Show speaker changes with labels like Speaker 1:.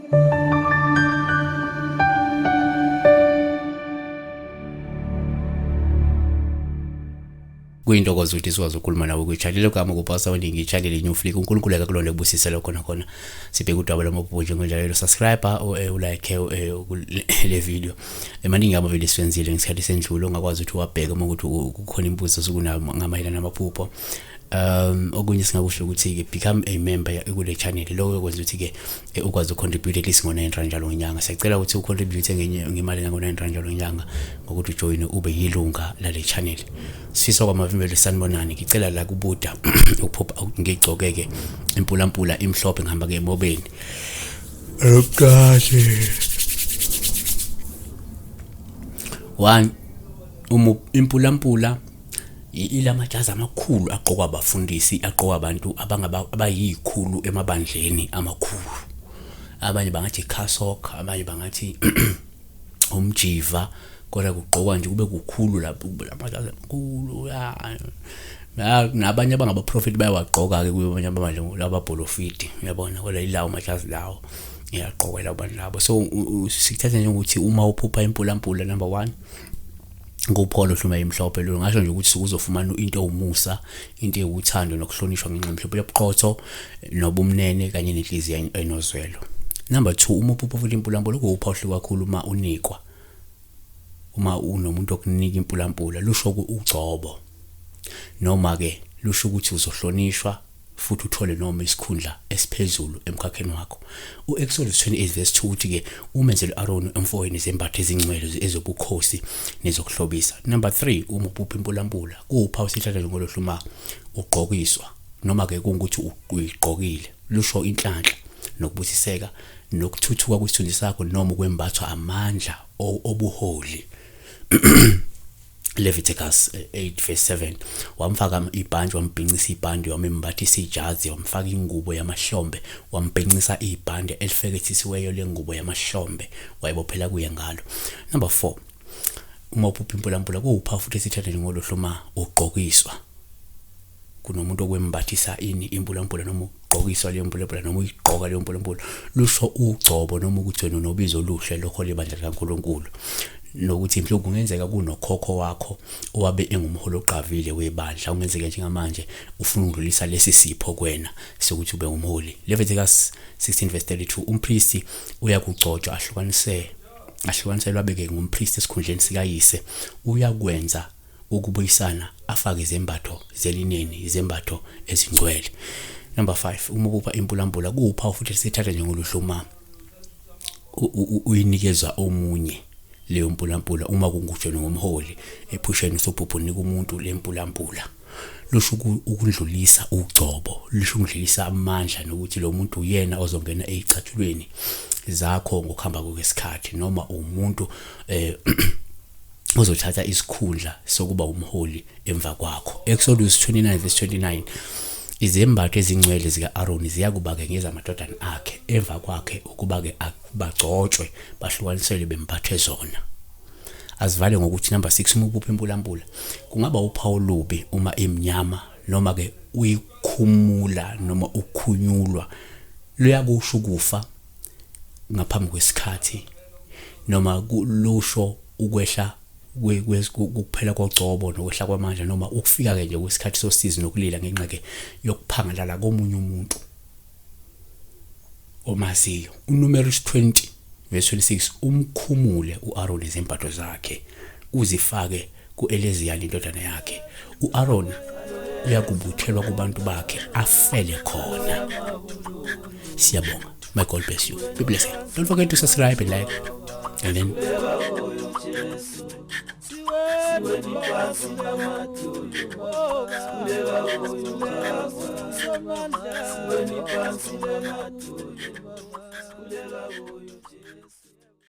Speaker 1: Kuyintokozo ukuthi sikwazi ukukhuluma nawe kwi-channel egama kupasa oningi i-channel i-New Flick. UNkulunkulu akakulonde kubusise lokho nakhona. Sibheke udaba lwamaphupho njengonjalo, subscribe, ulike le video. Emaningi ama-video esiwenzile ngesikhathi sendlule, ongakwazi ukuthi uwabheke uma ukuthi kukhona imibuzo osukunayo ngamayelana namaphupho. Okunye singakusho ukuthi-ke become a member kule channel. Lokho kwenza ukuthi-ke ukwazi uku-contribute at least ngo-9 rand njalo ngenyanga. Siyacela ukuthi u-contribute ngemali engango-9 rand njalo ngenyanga ngokuthi ujoyine, ube yilunga lale channel. Sifiso kwamavimbelo, sanibonani. Ngicela la kubuda ukuphupha ngigcoke-ke impulampula imhlophe, ngihamba-ke emobeni kahle. One, uma impulampula ilamajazi amakhulu agqokwa abafundisi, agqokwa abantu abangaba abayikhulu emabandleni amakhulu. Abanye bangathi cassock, abanye bangathi umjiva, kodwa kugqokwa nje kube kukhulu lapho, lamajazi amakhulu ya. Nabanye abangabaprofeti bayawagqoka-ke kubanye ababandla lababholofidi, uyabona, kodwa yilawo majazi lawo iyagqokwa labo bantu labo. So sikuthatha njengokuthi uma uphupha impulampula, number one, kupholo hluma imhlophe, lo ngasho nje ukuthi uzofumana into ewumusa, into ewuthando nokuhlonishwa ngenxa mhlophe yobuqotho nobumnene kanye nenhliziyo enozwelo. Number 2, uma uphupha futhi impulampula, kuwuphawu kakhulu uma unikwa, uma unomuntu okunika impulampula, lusho ugcobo noma ke lusho ukuthi uzohlonishwa futhi uthole noma isikhundla esiphezulu emkhakheni wakho. U-Exodus 28 verse 2 uthi ke umenzele u-Aaron emfowenu izembatho ezingcwele ezobukhosi nezokuhlobisa. Number 3, uma uphupha impulampula, kuwuphawu sithatha njengolohlu uma ugqokiswa noma ke kungukuthi uyigqokile, lusho inhlanhla nokubusiseka nokuthuthuka kwesithunzi sakho noma ukwembathwa amandla obuholi. Leviticus 8 verse 7, wamfaka ibhantshi, wambhincisa ibhande, wamembathisa ijazi, wamfaka ingubo yamahlombe, wambhincisa ibhande elifekethisiweyo lengubo yamahlombe, wayibophela kuye ngalo. Number 4, uma uphupha impulampula, kuwuphawu futhi esithatha njengolohlu uma ugqokiswa, kunomuntu okwembathisa ini impulampula noma ugqokiswa leyo mpulampula noma uyigqoka leyo mpulampula, lusho ugcobo noma ukuthi wena unobizo oluhle lokho libandla likaNkulunkulu, nokuthi mhlawumbe kungenzeka kunokhokho wakho owabe engumholi oqavile webandla, kungenzeka njengamanje ufuna ukudlulisa lesi sipho kuwena sokuthi ube ngumholi. Leviticus 16 verse 32, umpristi uyakugcotshwa, ahlukanise, ahlukaniselwe abeke ngumpristi esikhundleni sikayise, uyakwenza ukubuyisana, afake izembatho zelineni, izembatho ezingcwele. Number 5, uma uphupha impulampula, kuwuphawu futhi sithatha njengoluhlu uma uyinikeza omunye leyo mpulampula. Uma kungukusho ngomholi ephusheni usuphupha unika umuntu le mpulampula, lusho ukundlulisa ugcobo, lusho ukundlulisa amandla nokuthi lo muntu uyena ozongena ezicathulweni zakho ngokuhamba kwesikhathi, noma umuntu ozothatha isikhundla sokuba umholi emva kwakho. Exodus 29 verse 29, izembatho ezingcwele zika-Aroni ziyakuba-ke ngezamadodana akhe emva kwakhe ukuba-ke bagcotshwe, bahlukaniselwe, bembathe zona. Azivale ngokuthi number 6, uma uphupha impulampula, kungaba uphawu olubi uma imnyama noma ke uyikhumula noma ukhunyulwa, luyakusho ukufa ngaphambi kwesikhathi noma lusho ukwehla kuphela kogcobo nokwehla kwamandla noma ukufika ke nje kwesikhathi sosizi nokulila ngenxa ke yokuphangalala komunye umuntu omaziyo. UNumeris 20 verse 26, umkhumule uAron izembatho zakhe, uzifake kuEleziyani indodana yakhe. UAron uyakubuthelwa kubantu bakhe, afele khona. Siyabonga. May God bless you. Be blessed. Don't forget to subscribe and like, and then
Speaker 2: Siweni phansi namadolo.